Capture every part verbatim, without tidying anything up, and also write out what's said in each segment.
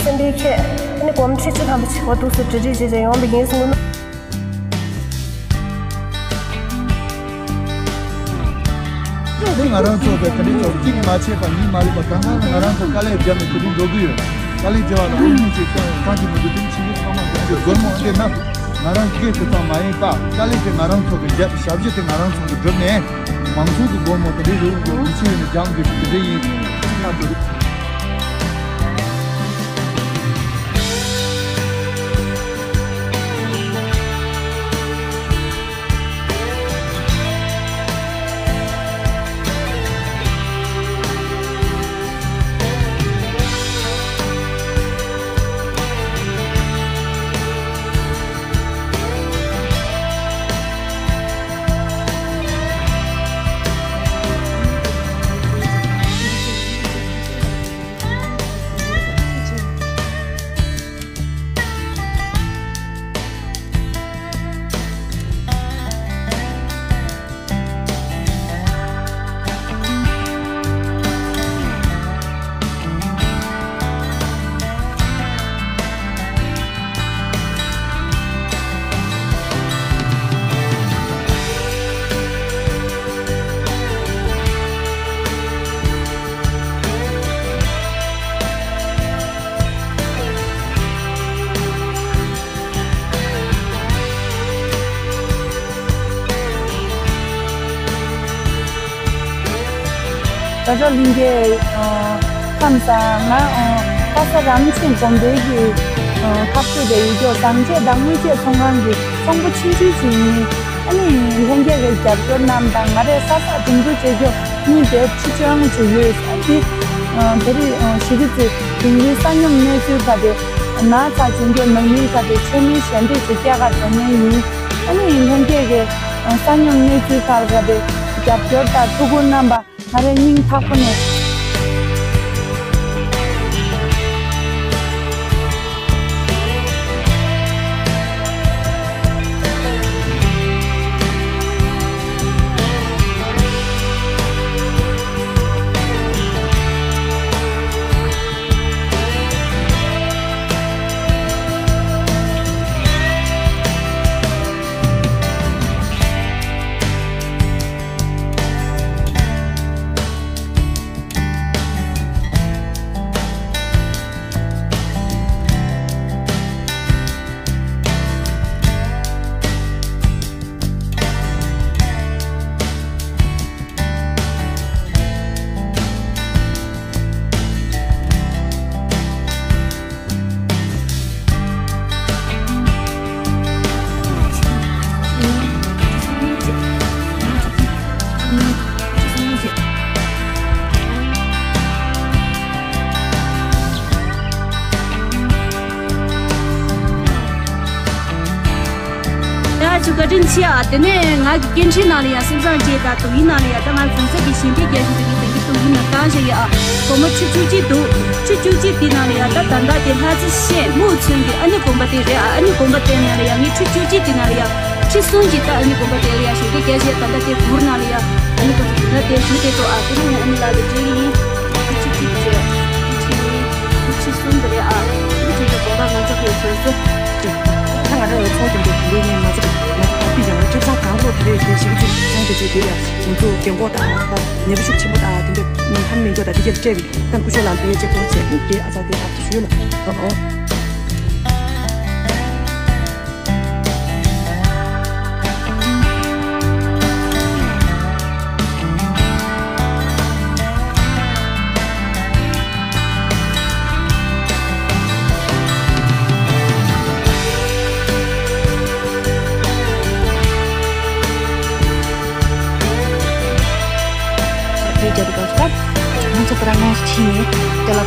སེམས་པའི་ཁྱེད་ནི་སྒོར་མོ་ཁྲི་བཅུ་ཐམ་པ་ཆེ་བ་འདུག་སེ་གྲ་སྒྲིག་བྱས་བྱས་ཡོང་བའི་ཡིན་གསུངས། དེ་ང་རང་ཚོ་གི་དེ་འདྲའི་ཚོ་གཅིག་མ་བྱས་པ་གཉིས་མ་ལུས་པ་གང་གང་ང་རང་ཚོ་དཀའ་ལས་བརྒྱབ་ནས་དེ་འདྲའི་འགྲོ་གི་ཡོད། དཀའ་ལས་བརྒྱབ་པ་ལ་དབུལ་ཕོངས་ཅིག་གང་གི་མི་འདུག་དེ་ཕྱི་རྒྱལ་ཚང་མ་གི་སྒོར་མོ་འདི་ན་ང་རང་སྐད་དེ་ཙམ་མ་ཡིན་པ་དཀའ་ལས་དེ་ང་རང་ཚོ་གི་བརྒྱབ་ཞབས་ཕྱི་དེ་ང་རང་ཚོ་གི་བསྒྲུབས་ནས་མང་ཚོགས་ཀྱི་སྒོར་མོ་དེ་འདྲའི་རུ་རུ་ཆེ་ཡིན་ན་རྒྱང་གི་དེ་འདྲའི་ཡིན་ཅིག་མ་འདུག་ད་ལྟ་ལྷན་རྒྱས། ཨ། ཁམས་བཟང་། ང་། ཨ། ལྷ་ས་རམ་ཆེན་དགོན་པའི་གི། ཨ། འཐབ་རྩོད་པའི་ཡུལ་ཕྱོགས་བཟང་བྱེད་དང་དངོས་བྱེད་ཚོང་ཁང་གི་ཚོང་པ་ཆུང་ཆུང་ཞིག་ཡིན། ཨ་ནི་ལྷན་རྒྱས་ཀྱི་རྒྱབ་སྐྱོར་རྣམས་དང་ང་རས་ས་ས་འགྲིམ་འགྲུལ་བྱེད་རྒྱུ་གཉིས་དེ་ཕྱི་སྤྱོད་ཡོང་ཆེད་ཡོད། ཨ་ནི། ཨ། དེ་རིང་། ཨ། གཞིས་ཀ་རྩེ་དིང་རིའི་ས་སྙོམས་གནས་ཚུལ་ཁ་དེ། ན་ཚ་བྱུང་རྒྱུ་ནང་མིའི་ཁ་དེ་ཆེད་མིའི་ཞལ་འདེབས་ཀྱི་སྐྱེལ་ག་འགྲོ་མཁན་ཡིན། ཨ་ནི་ལྷན་རྒྱས་ཀྱི་ས་སྙོམས་གནས་ཚུལ་ཁག་ལ་དེ་རྒྱབ་སྐྱོར་དང་ཐུགས་ཁུར་གནང་བ་ང་རའི་སྙིང་ཐག་པ་ནས། ཡ་ཆུ་བཀའ་དྲིན་ཆེ་ཨ། དེ་ནས་ང་གི་སྐད་འཕྲིན་ནང་ལ་ཡ་སེམས་བཟང་ཅེས་དང་དོ་ཡིན་ནང་ལ་ཡ་ད་ང་གོང་ས་གི་ཞིང་སྡེ་རྒྱ་ཤིང་དེ་གི་དེ་གི་དོ་ཡིན་ན་བཏང་བཞག་ཡ་ཨ། སྒོར་མོ་ཁྲི་བཅུ་གཅིག་འདུག་ཁྲི་བཅུ་གཅིག་དེ་ནང་ལ་ཡ་ད་ད་ལྟ་དེ་ལྷ་རྩེ་ཤེས་མུའུ་ཚོན་གྱི་ཨ་ནི་དགོན་པ་དེ་རེད་ཨ། ཨ་ནི་དགོན་པ་དེ་ནང་ལ་ཡ་ངས་ཁྲི་བཅུ་གཅིག་དེ་ནང་ལ་ཡ་ཁྲི་གསུམ་གྱི་ད་ཨ་ནི་དགོན་པ་དེ་ལ་ཡ་ཞིང་སྡེ་རྒྱ་ཤིང་ད་ལྟ་དེ་གུར་ནང་ལ་ཡ་ཨ་ནི་དགོན་པ་དེ་ན་དེ་ཞུ་དེ་ཏོ་ཨ། དེ་ནི་ངས་ཨ་ནི་ལ་དེ་སྤྲད་གི་ཡིན། ཁྲི་གཅིག་བྱས། ཁྲི་ཁྲི་གསུམ་དེ་རེད་ཨ། ཁྲི་གཅིག་གི་དགོན་པ་ང་ཚོ་གི་ཚོད་ཟེར། ད་ང་རང་ལ་ཚོང་དེ་འདྲ་དེ་འདྲའི་ནས་མ་ཚད་ང་ད་ཕི་ཡང་ཁྲི་ཚང་གང་ལོ་དེ་རེད་དེ་ཞིག་ཚོད་ཚོང་དེ་ཚོད་དེ་ཡ་ང་ཚོ་རྒན་གོག་དང་ད་ནད་པ་ཤུགས་ཆེན་པོ་དང་དེ་འདྲ་ཧམ་མི་འཇོག་དང་དེ་གར་སྤྲད་པའི་ད་སྐུ་ཞབས་ལ་འདི་ཡ་ཅེ་ཀོང་བྱས་དེ་ཨ་ཚ་དེ་ད་དེ་ཞུས་ལ་ཨོ།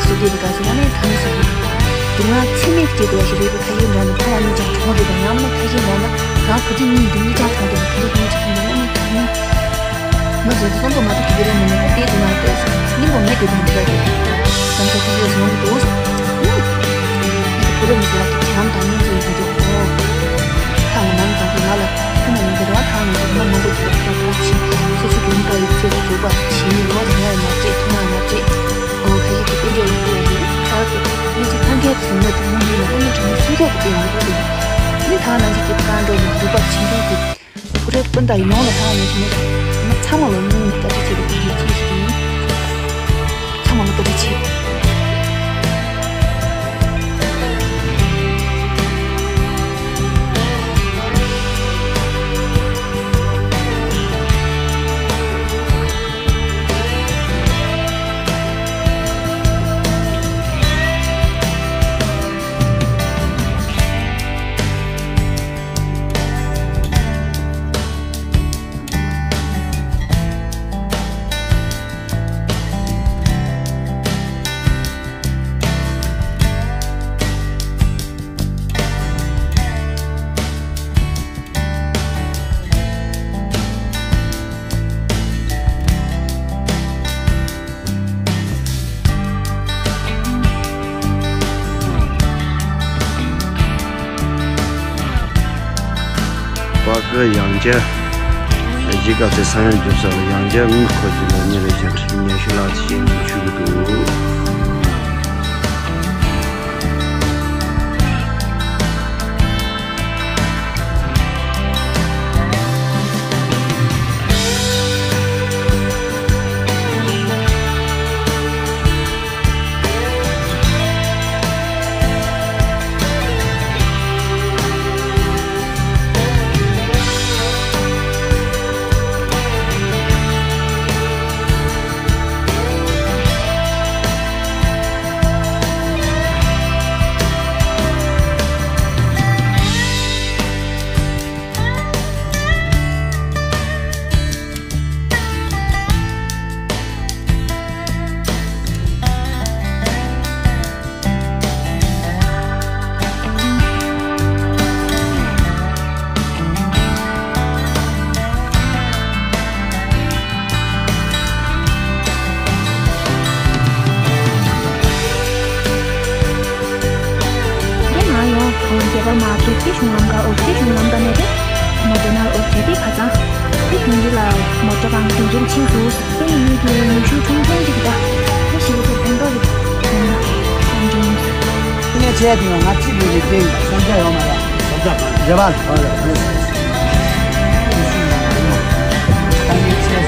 སུ་དེ་རིགས་ག་ཚོད་ཡང་ནས་ཐ་མི་སུ་རེད། སྡུག་བསྔལ་ཚད་མེད་སྐྱེ་དགོས་ཞེས་རེད་པས། ཁ་ཡིག་འདྲ་ནི་ཕ་ཡ་གཉིས་ཀྱང་གྲོངས་རེད་པ། ཡང་ན་ཁ་ཡིག་འདྲ་ན་རང་བུ་ཆུང་གཉིས་འདི་གཉིས་ཀྱང་གྲོངས་རེད་པ། ཁ་ཡིག་གཉིས་ཀྱང་གྲོངས་རེད་པ། ཡང་ན་ཐ་མི་མ་བཟོད་དེ་བསམ་བློ་མ་ཐུབ་ཀྱི་རེད་མོ། ནི་ལྟས་དུ་མ་ལྟས་སོ་སྙིང་པོ་མེད་དེ་དུ་འདི་ར་དེ་བསམ་བློ་ཐུབ་ཡོད་སོང་འདུག་ཨུ། ཁོ་རེ་མི་ཟེར་ལ་ཁྱབ་བྱམས་དང་སྙིང་རྗེ་ཡིན་འདུག་ཨོ། ཁ་ལ་མང་ཙམ་གྱི་ང་ལ་ཁོ་ན་ཡིན་གྱི་རེ་བ་ཐང་ནས་ཀྱི་མ་མང་པོ་ཅིག་ལ་ཁྱབ་བྱམས་ཕྱིན། སོ་སོ་གི་མི་འདྲ་བའི་ཚེ་སུ་འཇུག་པ་ཕྱིན་ནི་ལོ་རེ་ང་ཡི་མ་བརྗེད་ཐུང་ང་མ་བརྗེད། ཨོ་ཁ་ཤས་ཀྱི་དཔེ་འཇོག་ཡོད་པས་ཡིན། ད་གི་མི་ཚོ་ཐང་རྒྱལ་དུ་ཟིན་ན་དུ་མོ་མི་ལ་ཨོ་མི་དྲང་མོ་སུ་འདྲ་གི་དཔེ་ཡོང་གི་རེད། མི་ཐང་ནང་གི་ཀྱི་ཀ་འགྲོ་ནས་འཇུག་པ་ཕྱིན་ཆོག་གི་ཁོ་རེ་སྤུན་ཟླ་ཡོངས་ལ་ཐང་ནས་ཀྱི་མི་ཚང་མ་ལ་སྙིང་ནས་བཀའ་དྲིན་ཆེ་བའི་གི་ཅི་ཞིག་ཡིན། ཚང་མ་ལ་བཀའ་དྲིན་ཆེ། པ་ཀི་ཡང་བསྐྱར་གཞིས་ཀ་རྩེ་ས་ཡོམ་བརྒྱབ་ས་ལ་ཡང་བསྐྱར་དངུལ་འཁོར་གྱི་ལ་ཉེ་རེ་ཞིག་ཉེ་ཤུ་ལག་ཅིག་ཞུ་གི་འདུག་དེ་ནང་ཡང་རྒྱ་གར་མ་གི་ཏི་གཞུང་ལམ་ཁ་འོ་ཏི་གཞུང་ལམ་ཁ་ནས་རེད། མོ་ཏི་ནར་འོ་ཏི་ཏི་ཁ་ཚང་། ཏི་དུང་རི་ལ་མོ་ཏི་གང་དུང་རི་ཕྱིན་སོང་། ཏི་ནི་ཏི་ཉི་ཤུ་ཆུང་ཆུང་ཅིག་ད། ཏི་ཤི་ཏི་ཕན་ཏོ་རི། ཏང་ཏང་ཏང་ཏང་། ཏི་ནས་ཆེ་དུང་ང་ཅི་ལུ་རི་ཏི་ཡིན་པ་བསམ་འཆར་ཡོད་མ་རེད། བསམ་འཆར་མ་རེད། རེ་བ་ལ་ཐོག་རེ་བ་རེད། ཏི་ནས་ཆེ།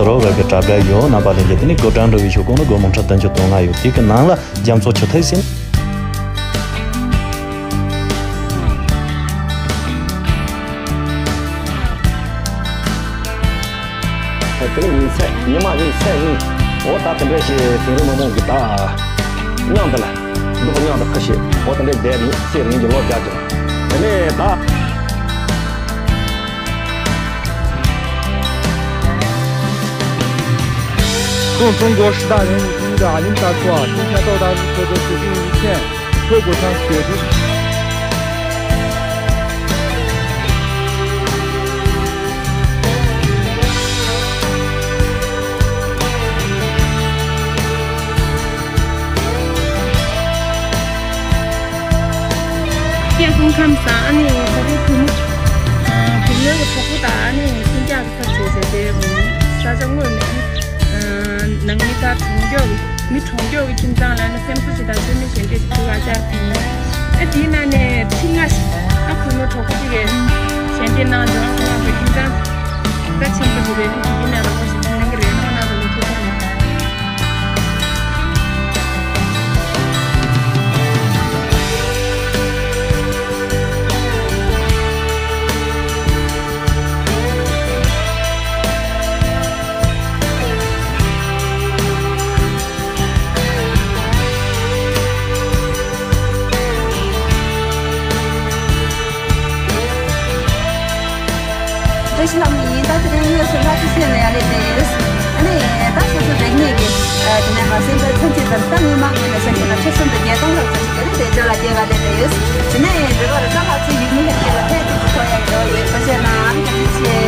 རོགས་ར་གི་དྲ་རྒྱ་ཡོད་རྣམ་པ་ལྷན་རྒྱས། དེ་ནི་སྒོ་བྲང་འགྲོ་བའི་ཤོག་གོང་ལ་སྒོར་མོ་ཁྲི་བདུན་ཅུ་དོན་ལྔ་ཡོད། དེ་གི་ནང་ལ་རྒྱ་མཚོ་ཆུ་ཐིགས་ཟིན། དེ་ནི་ཉིན་ཚད་ཉི་མ་ཉིན་ཚད་གཉིས། འོ་ད་དེ་འདྲ་ཞིག་དིང་རི་མི་མང་གི་ད་མཉམ་དུ་ལ་སྡུག་མཉམ་དུ་ཁུར་ཞིག་འོ་དེ་འདྲ་བསྡད་ནས་ཚེ་རིང་གི་ལོ་བརྒྱ་ཅིག་དེ་ནས་ད། ཁོང་ཀྲུང་གོ་ཧྲི་ཏཱ་རེན་ནས་ཀྲུང་གོ་ཨ་ལིམ་ཏ་ཚོ་ཨ་ཐུང་ཁ་ཏོག་ཏ་ཚོ་ཚོ་ཚོ་ཚོ་ཚོ་ཚོ་ཁོས་གོ་ཐང་ཞོད་དུ། ས་ཨ་ནི་ད་རེས་བུ་མོ་བུ་མོའི་གྲོགས་པོ་དང་ཨ་ནི་ལྷིང་འཇགས་ཀྱི་ས་བྱས་བྱས་ཏེ་ས་ཆ་དངོས་ནས་ནང་མི་དང་གྲོང་ཁྱེར་མི་གྲོང་ཁྱེར་གྱི་ཁྱིམ་ཚང་ལ་ནི་སེམས་གསོ་ཞིག་དང་བཅོས་མིན་ཞལ་འདེབས་ཞིག་ཕུལ་བར་བཅར་ཐུབ་ཡིན། ཨ་དེའི་ནང་ནས་ཁྲི་ལྔ་ཞིག་ཨ་བུ་མོ་གྲོགས་པོ་གཅིག་གིས་ཞལ་འདེབས་གནང་བྱུང་། ཁོ་རང་གི་ཁྱིམ་ཚང་ད་ཆེན་པོ་ཞིག་རེད། དེའི་ནང་ལ་ཁོ་ཞིག་གནང་གི་རེད། ཁོ་ནང་དུ་ལོ་ཁོ་ཚོ་ནས། བཀྲ་ཤིས་ལྷ་མོ་ཡིན། ད་དེ་རིང་དངོས་སུ་ལྷ་ས་བཤད་ན་ཡག་ལས་དེ་ཡོད། ཨ་ནི་ད་སོ་སོ་རིག་གནས་ཀྱི་དེ་ནས་མ་སེམས་པའི་ཐོན་སྐྱེད་དང་ད་སྔོན་མ་ངོས་ནས་བཤད་ན་ཁྲི་སུམ་དང་བརྒྱད་སྟོང་ལྷག་ཙམ་ཞིག་དེ་ནས་དེ་ལྗོངས་ལ་སྐྱེལ་ག་སླེབས་ཏེ་ཡོད། དེ་ནས་འདི་བར་ད་ལྷ་ས་ཡུལ་མི་ལྷན་རྒྱས་ལ་ཕན་ཐོགས་ཐོགས་ཡག་ཡོད་ཡོད་པ་བཤད་ན་ཨ་ནི་ཐུགས་རྗེ་ཆེ།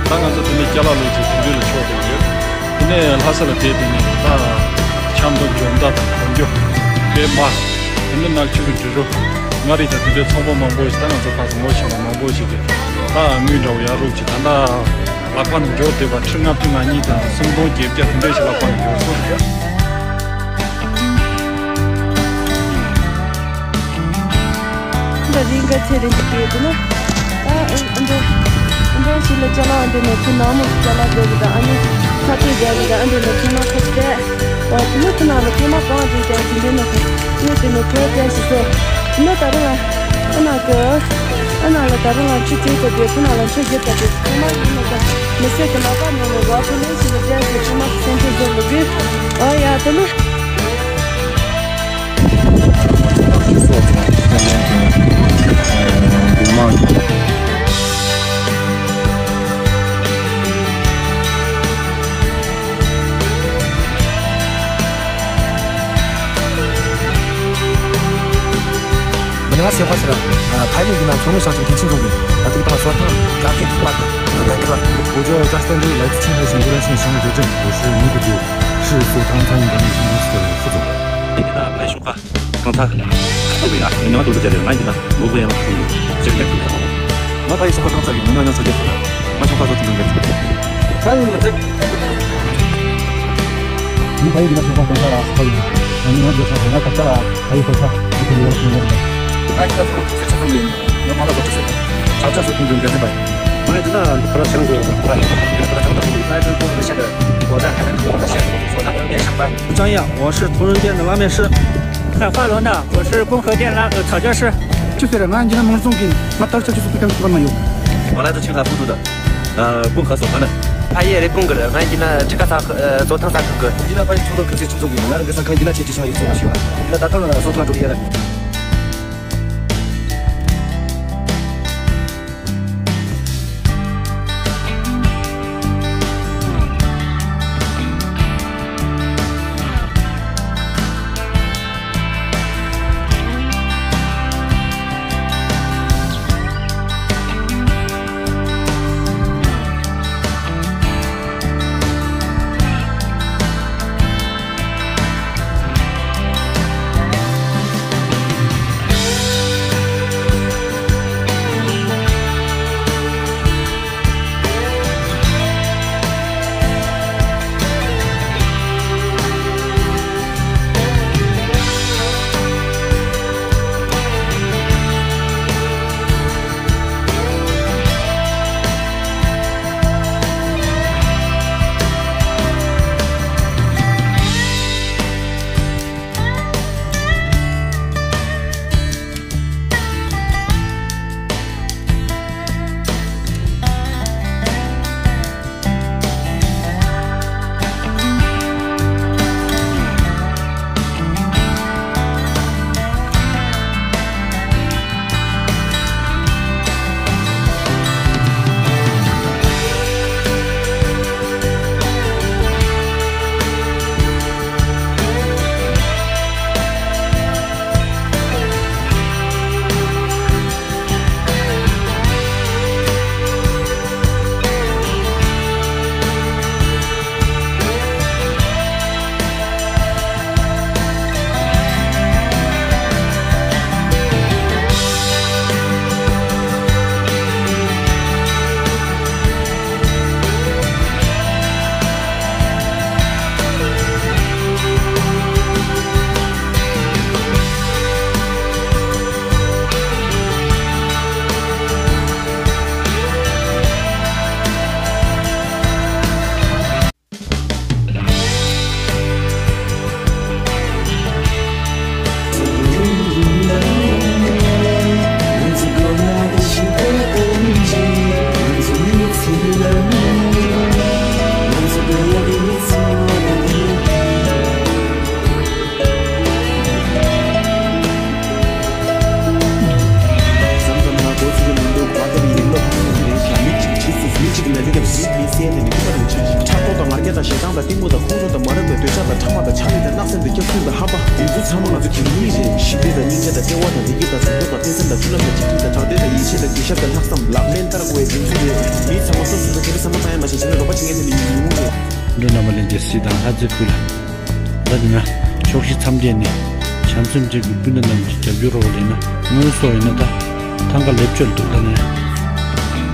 ད་ང་ཚོ་དེ་ནས་ཅ་ལག་ལུགས་ཀྱི་དེ་འདྲ་ལ་ཕྱོགས་བསྡད་ཡོད། དེ་ནས་ལྷ་ས་ལ་བསྡད་དེ་ནས་ད་ཆབ་མདོ་འཇོ་མདའ་དང་གོ་འཇོ་པད་མ། དེ་ནས་ནག་ཆུ་གི་འབྲི་རུ། མངའ་རིས་དང་དེ་འདྲའི་ཚོང་པ་མང་པོ་ཞིག་ད་ང་ཚོ་ཕར་ཚུར་ངོ་ཤེས་པ་མང་པོ་ཞིག་གིས་ད་དངུལ་འདྲ་བོ་ཡར་རུབ་ཀྱིས་ད་ལྟ་ལག་པ་ནས་འབྱོར་བསྡད་པ་ཁྲི་ལྔ་བཅུ་ང་གཉིས་དང་སུམ་སྟོང་བརྒྱད་བརྒྱ་དེ་འདྲ་ཞིག་ལག་པ་ནས་འབྱོར་སོང་། ད་རིང་ག་ཚེ་རིང་གི་སྐད་དུ་ན། ཨ་ཨ་འདྲ་ཨ་འདྲ་ཞིག་ལ་ཅ་ལག་འདི་ནས་ཁྱི་ནག་མོ་ཅ་ལག་འདི་གི་དང་ཨ་ནི་ཁ་ཐུག་རྒྱག་གི་དང་ཨ་འདི་ནས་ཁྱི་ནག་ཁ་སྤྲད། ཨོ་དེ་ནི་ཁྱི་ནག་ལ་ཁྱི་ནག་གང་འདྲ་ཀྱང་ཅི་འདྲ་ནོ་ཁ་ངས་དེ་ནས་ཁོའི་སྤྲད་ཞིག་སོ། དེ་ནི་ད་རུང་ཨ་ཨ་ནག་གི་ཨ་ནག་ལ་ད་རུང་ལ་ཁྱི་ཅིག་ཏུ་དེ་ཁྱི་ནག་ལ་ཁྱི་རྒྱུ་ད་དེ་ཁྱི་ནག་ཡིན་ནོ་ཁ་མི་སེར་གི་ལག་པ་ནང་ནས་རོགས་ཁོ་ལེན་ཞིག་ལ་སྤྲད་ཞིག་ཁྱི་ནག་སེམས་ཁྲལ་བཟོ་མི་དགོས། ཨོ་ཡ་དེ་ནི། མི་ང་སེ་ཧ་ཟེར། ཐའི་ལེན་གྱི་ནང་མཚོ་སྔོན་ཞིང་ཆེན་ཐེག་ཆེན་རྫོང་གི་ད་ཐུག་དང་སོ་ཐང་ག་ཁེ་ཐུག་པ་དང་ག་ཁེ་པ། 我叫张三林，来自青海省乌兰县商务执政，我是蒙古族，是索康餐饮管理有限公司的副总。 གང་ཚ། ཁ་ཐུག་པའི་ཨ་ཉི་མ་དུ་དུ་བྱ་རེ་ང་ཡིན་ན་ལོ་དགུ་ཡན་ལ་ཐུག་ཡོད་ཅེས་ངས་ཐུག་ཡོད། ང་ཕ་ཡི་སོ་ཁ་གང་ཚ་གི་མི་ནག་ཉང་ཚ་རྒྱབ་ཐུབ་ན་ང་ཤོག་ཁ་ཚ་ཐུག་མི་འགལ་ཚུལ། ད་ཡིན་ན་ཚེ། ངའི་ཕ་ཡི་ཡིན་ན་ཤོག་ཁ་གང་ཚ་ར་སོ་ཁ་ཡིན། ང་ནི་ང་འདོད་ས་ང་ད་ལྟ་ཕ་ཡི་སོ་ཁ་ཡི་ཐུག་ཡོད་ཞུ་ཡོད། ད་ཁ་ཚ་ཚ་ཚ་ཡིན། ང་མ་ལ་ཚ་ཚ་ཚ་ཚ་ཚ་ཚ་ཐུག་མི་འགལ་ཚུལ་པ་ཡིན། ང་ཡིན་ན་ཕ་ར་ཆང་གི་ཕ་ཡི་ཕ་ར་ཆང་ད་ཐུག་མི་ས་ཡི་ཐུག་གོ་ཤ་གི་གོ་ད་ཁ་ན་གོ་ད་ཤ་གི་གོ་ད་ཁ་ན་ཤ་པ། 张漾，我是同仁店的拉面师。 ཧྥ་ལོ་ན། 我是共和店拉呃炒脚师。 ཅི་ཟེར། ང་འཇིགས་ན་མང་རྫོང་གི་ང་ད་ལྟ་ཆུ་ཚོད་ཐམས་ཅད་ཐུག་པ་ན་ཡོད། 我来自青海富都的，呃，共和所团队。ཕ་ཡུལ་རི་པིན་གི་རེད། ང་ཡིན་ན་ཁྲི་ཀ་ས་ཨ་བཟོ་ཐང་ས་ཁང་གི། ཡིན་ན་ཕ་ཡུལ་ཚོང་དང་ཁུལ་སའི་ཁྲིམས་སྲུང་གི་ཡིན་ན་རི་ཀ་ས་ཁང་ཡིན་ན་ཆེད་ཀྱི་ཤང་ཡིག་ཚོགས་པ་ཞིག་ཡིན་ན་ད་ལྟ་ང་སོ་ཐང་འགྲོ་གི་ཡ་ར། མཚམས་མཚམས་ང་མགོ་ཚོས་ཀྱི་མི་འདུག་བར་ཐག་ཡིན་ལོ་ཧ་ལམ་ཡིན་རེད་ཤག་མི་གཅིག་གིས་བྱེད་ཟེར་མི་གཅིག་གིས་ལས་འདི་རྒྱབ་ཟིན་མི་གསལ་དེ་ནི་ཁྱི་པ་རུ་ཆགས་ཤིང་ཕྲག་དོག་དང་ང་རྒྱལ་དང་ཞེ་སྡང་དང་གཏི་མུག་དང་ཁོང་ཁྲོ་དང་མ་རབས་པའི་འདོད་ཆགས་དང་ཕྲ་མ་དང་ཆགས་ལས་དང་སྣག་སེམས་དང་སྐྱག་རྫུན་དང་ཧམ་པ་འདི་ཚོ་ཚང་མ་ང་ཚོ་གི་མི་རེད། ཞི་བདེ་དང་སྙིང་རྗེ་དང་བརྩེ་བ་དང་བདེ་སྐྱིད་དང་གཟུགས་སྟོབས་དང་བརྟན་སེམས་དང་བཅུད་ལམ་དང་གཅིག་སྒྲིལ་དང་དྲང་བདེན་དང་ཡིད་ཆེས་དང་གུས་ཞབས་དང་ལྷག་བསམ་ལག་ལེན་བསྟར་དགོས་པའི་མི་ཚོ་རེད། མི་ཚང་མ་སོ་སོ་སོ་དེ་རིང་བསམ་བློ་བཏང་ཡ་མ་བྱས་བྱས་ན་རོགས་པ་བྱེད་མཁན་དེ་ནི་ཡིན་ཡིན་རེད། འགྲོ་རྣམ་པ་ལྷན་རྒྱས་གཟིགས་དང་ལྷ་རྩེ་ཁུལ་ལ། ད་དེ་ན་ཕྱོགས་བཞི་མཚམས་བརྒྱད་ནས་བྱམས་སེམས་ཅན་གྱི་སྤུན་ཟླ་རྣམས་ཀྱིས་རྒྱབ་སྐྱོར་རོགས་ལེན་ན། དངུལ་སོགས་ཡིན་ན་ད་ཐང་ག་ལེབ་ཆོད་འདུག་ད་ནས་དངོས་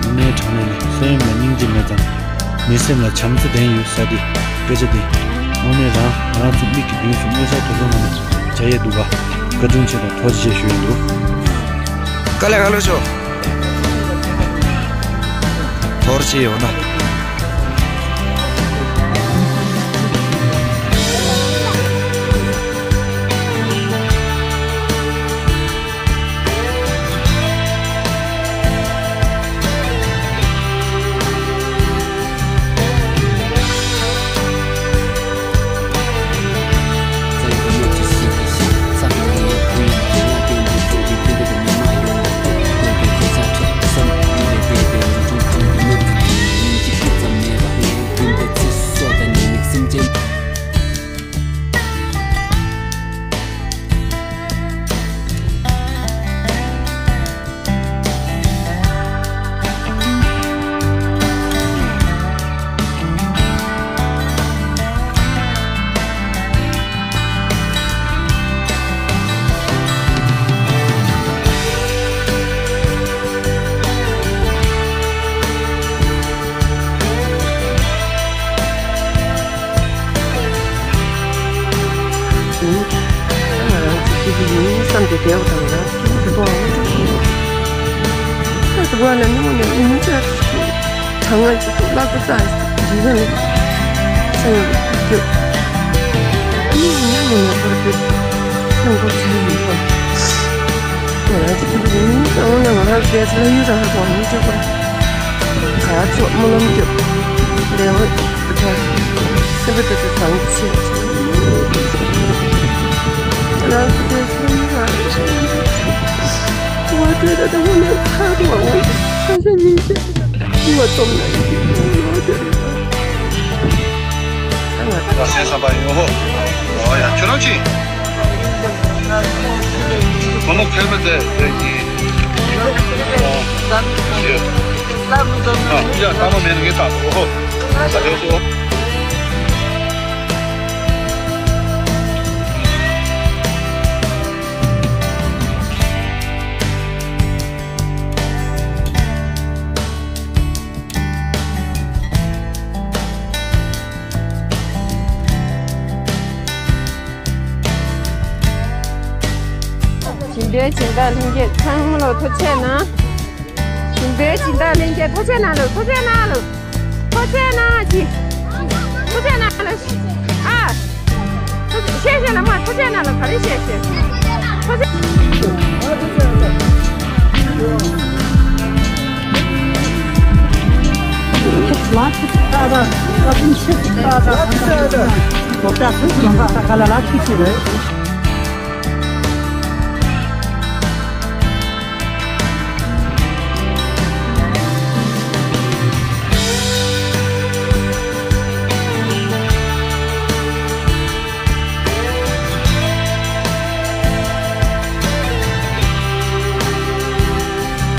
གནས་དྲང་གནས་ནས་སེམས་ལ་སྙིང་རྗེ་མེད་ཙང་མི་སེམས་ལ་བྱམས་བརྩེ་ལྡན་ཡོད་ས་དེ་སྐད་ཆ་དེ་དངོས་གནས་རང་ང་རང་ཚོ་མིག་གི་མདུན་སུ་མངོན་གསལ་དོད་པོའི་ངང་ནས་བྱ་ཡས་འདུག་ག་བཀའ་དྲིན་ཆེ་དང་ཐུགས་རྗེ་ཆེ་ཞུ་ཡས་འདུག་དཀའ་ལས་ཁག་ལོས་ཆོག་ཐོར་ཅི་ཡོང་ན། ཡིན། ང་རང་ཚོ་སྐྱིད་པོ་ཡིན་བསམ་སྟེ་བསྡད་པ་དང་ང་རང་སྐྱིད་པོ་དེ་ཚོ་ཨང་སྤྲོ་ཞིག་ཡོད། ས་དུ་བ་ལ་ནི་མོ་ནས་ཡིན་ཅག་ཞིག་གྲང་ངར་ཅིག་ཏུ་བརླག་པ་ཙག་ཞིག་འདི་ག་ནི་ས་ཡོད་རྒྱུ། ཨ་ནི་ཡིན་ན་མོ་ནས་ཁོ་ར་དེ་སེམས་ཁོ་ཚ་ཡིན་པ། ང་རང་སྐྱིད་པོ་ཡིན་ཨང་ན་ང་རང་བསྡད་ས་ལ་ཡུལ་རང་ཧ་གོ་ཨང་སྤྲོ་པ། ག་ཚོད་སྨོན་ལམ་རྒྱབ། ལེའུ་སུམ་ཅུ་སོ་གཅིག་ལ་སེམས་བསམ་པ་ཡིན། ཨོ་ཧོ། ཨོ་ཡ། ཁྱོད་རང་ཅི། བུ་མོ་ཁེལ་མི་དེ་དེ་གི། ཨོ། ཡ། ཨ། ཡ། ལྟ་མ་མེད་ངས་ལྟ། ཨོ་ཧོ། ད་དེ་སོ། ཞིང་པའི་སྦྱིན་བདག་ལྷན་རྒྱས་ཚང་མ་ལ་ཐུགས་རྗེ་གནང་། ཞིང་པའི་སྦྱིན་བདག་ལྷན་རྒྱས་ཐུགས་རྗེ་གནང་ལོ། ཐུགས་རྗེ་གནང་ལོ། ཐུགས་རྗེ་གནང་ཅི། ཐུགས་རྗེ་གནང་ལོ། ཨ། ཐུགས་རྗེ་ཆེ་ལ་མ་ཐུགས་རྗེ་གནང་ལོ། ག་རེ་བཤད་བཤད། ཐུགས་རྗེ།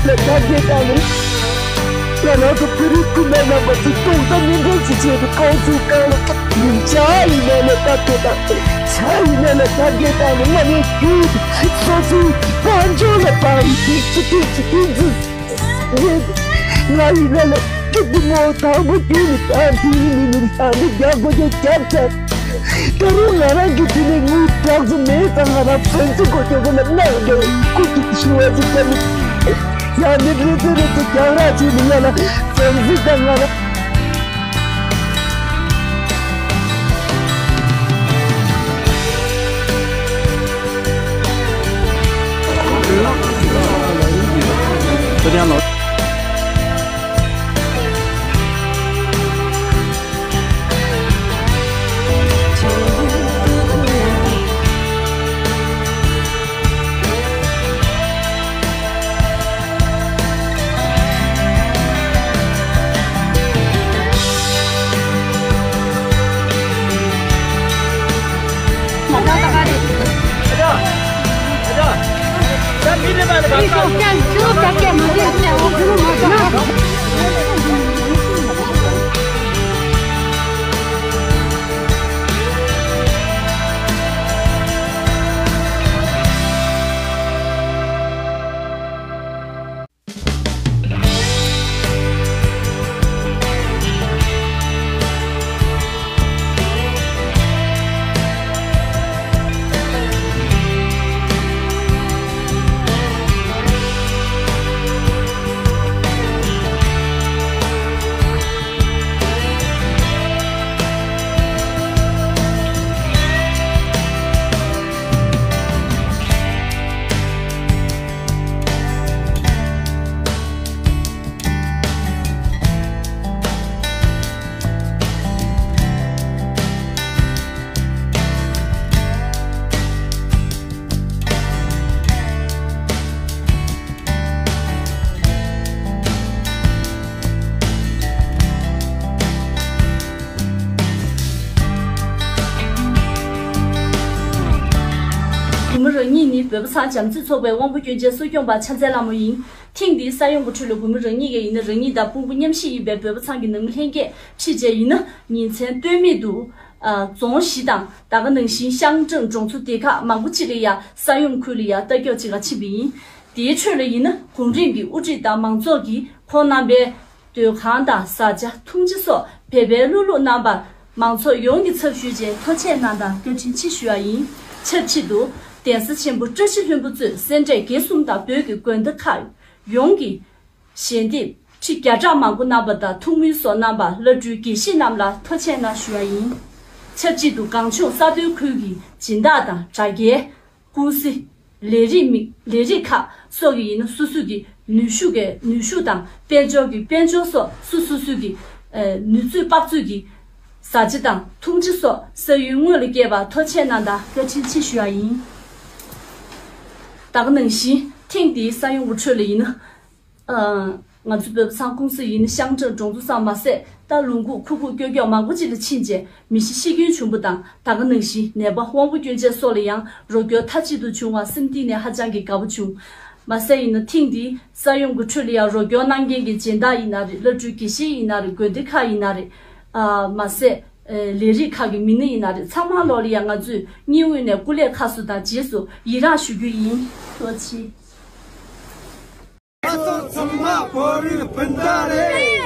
ལ་དར་རྒྱས་བཏང་ནས། ང་རང་ཚོ་བོད་རིགས་སྐུ་ཕྲེང་རྣམ་པ་ཚོས་ཏོག་ཙམ་ཉིན་མཚན་ཞིག་བྱས་ཏེ་གང་ཚུགས་གང་ལ་ཆ་ཡིན་ན་ལ་དར་རྒྱས་དང་། ཆ་ཡིན་ན་ལ་དར་རྒྱས་བཏང་ནས། ང་ནས་རྒྱུད་སོ་སོའི་དཔལ་འབྱོར་ལ་བབས་ཏེ་ཅི་ཐུབ་ཅི་ཐུབ་འཛིན། ང་ཡིན་ན་ལ་སྐྱིད་པོ་མོ་དང་པོ་དུས་ནས་ད་དུས་ནས་ནི་ལྷ་འདྲེ་རྒྱག་དགོས་ཀྱང་རྒྱག་ཚར། ད་རུང་ང་རང་གི་དུས་ནས་དངུལ་དྲག་ཙམ་མེད་ཙང་། ང་རང་ཕན་ཚུན་གོ་ཆོད་པོ་ལ་གནང་དགོས། སྐུ་གཅིག་ཞུ་བ་ཞིག་བྱ་མི། ཡང་ནི་རེ་ཚེ་རེ་ཚེ་རྒྱག་ར་བྱས་ནས་ཡ་ལ་ཙམ་ཟིག་དང་ང་རང་། བུ་མོ་རང་ཉིད་ནི་བོད་པ་ཚང་བྱམས་བརྩེ་ཚོགས་པའི་དབང་པོ་སྐྱོན་ཅན་གསོ་སྐྱོང་པ་ཕྱག་འཚལ་ལྷ་མོ་ཡིན། ཐེངས་འདིའི་ས་ཡོམ་གྱི་ཁྲོད་ལ་བུ་མོ་རང་ཉིད་ཀྱིས་ཡིན་ན་རང་ཉིད་དང་དཔུང་པ་མཉམ་གཤིབ་ཡིན་པའི་བོད་པ་ཚང་གི་ནང་མི་ལྷན་རྒྱས་ཁྲིད་བྱས་ཡིན་ན་ཉིན་མཚན་ལྟོས་མེད་དུ། ཨ། རྫོང་བཞི་དང་ད་ག་ནང་བཞིན་ཤང་ཀྲང་གྲོང་ཚོ་སྡེ་ཁག་མང་པོ་ཅིག་ལ་ཡང་ས་ཡོམ་ཁུལ་ལ་ཡང་ལྟ་སྐྱོང་བྱེད་ག་ཕྱིན་པ་ཡིན། དེའི་ཁྲོད་ལ་ཡིན་ན་གོང་རིམ་གྱི་དབུ་ཁྲིད་དང་མང་ཚོགས་ཀྱིས་ཁོང་རྣམ་པའི་སྡོད་ཁང་དང་བཟའ་བཅའ་འཐུང་ཆུ་སོགས་འབད་པས་ལྷུག་ལྷུག་གནང་བར་མང་ཚོགས་ཡོངས་ཀྱི་ཚབ་ཞུས་བྱས་ཐུགས་རྗེ་ཆེ་གནང་དང་བཀའ་དྲིན་ཆེ་ཞུ་བ་ཡིན། ཆབས་ཅིག་ཏུ་གདན་ས་ཆེན་པོ་བཀྲ་ཤིས་ལྷུན་པོ་གཙོས་སེ་འབྲས་དགེ་གསུམ་དང་བོད་ཀྱི་དགོན་སྡེ་ཁག་ཡོངས་ཀྱི་ཞལ་འདེབས་ཁྲི་བརྒྱ་ཕྲག་མང་པོ་གནང་བ་དང་ཐུགས་སྨོན་སོགས་གནང་བར་བླ་སྤྲུལ་དགེ་བཤེས་རྣམས་ལ་ཐུགས་རྗེ་ཆེ་གནང་ཞུ་བ་ཡིན། ཆབས་ཅིག་ཏུ་གངས་ལྗོངས་ས་མཐོའི་ཁུལ་གྱི་སྦྱིན་བདག་དང་དྲ་རྒྱའི་ཀུང་སི། ལས་རིགས་མི་ལས་རིགས་ཁག་སོགས་ཀྱི་ཡིན་ན་སོ་སོ་གི་ནུས་ཤུགས་ཀྱི་ནུས་ཤུགས་དང་དཔལ་འབྱོར་གྱི་དཔལ་འབྱོར་སོགས་སོ་སོ་སོ་གི་ ཨ་ནུས་ཚོད་དཔག་ཚོད་ཀྱི་བཟའ་བཅའ་དང་འཐུང་ཆུ་སོགས་ས་ཡུལ་དངོས་ལ་བསྐྱལ་བར་ཐུགས་རྗེ་གནང་དང་བཀའ་དྲིན་ཆེ་ཞུ་བ་ཡིན། ད་ག་ནང་བཞིན་ཐེངས་འདིའི་ས་ཡོམ་གྱི་ཁྲོད་ལ་ཡིན་ན། ཨ་ང་ཚོ་བོད་པ་ཚང་ཀུང་སི་ཡིན་ན་ཤང་ཀྲང་གྲོང་ཚོ་ཙམ་མ་ཟད། ད་ལུང་ཁུག་ཁུག་ཁུག་ཀྱོག་ཀྱོག་མང་པོ་ཅིག་ལ་ཕྱིན་རྗེས་མི་ཤི་ཤི་སྐྱོན་བྱུང་བ་དང་། ད་ག་ནང་བཞིན་ནད་པ་དབང་པོ་སྐྱོན་ཅན་སོགས་ལ་ཡང་རོགས་སྐྱོར་མཐའ་གཅིག་ཏུ་བྱུང་བ་སེམས་གཏིང་ནས་ཧ་ཅང་གི་དགའ་པོ་བྱུང་། མ་ཟད་ཡིན་ན་ཐེངས་འདིའི་ས་ཡོམ་གྱི་ཁྲོད་ལ་ཡང་རོགས་སྐྱོར་གནང་མཁན་གྱི་སྦྱིན་བདག་ཡིན་ན་རེད། བླ་སྤྲུལ་དགེ་བཤེས་ཡིན་ན་རེད། དགོན་སྡེ་ཁག་ཡིན་ན་རེད། ཨ་མ་ཟད་ཨ་ལས་རིགས་ཁག་གི་མི་སྣ་ཡིན་ན་རེད། ཚང་མ་ལོག་ལ་ཡང་ང་ཚོས་སྙིང་དབུས་ནས་སྐུ་ལས་ཁག་སུ་དང་རྗེས་སུ་ཡི་རངས་ཞུ་རྒྱུ་ཡིན། ཐུགས་རྗེ་ཆེ། ང་ཚོ་ཚང་མ་བོད་རིགས་སྤུན་ཟླ་རེད།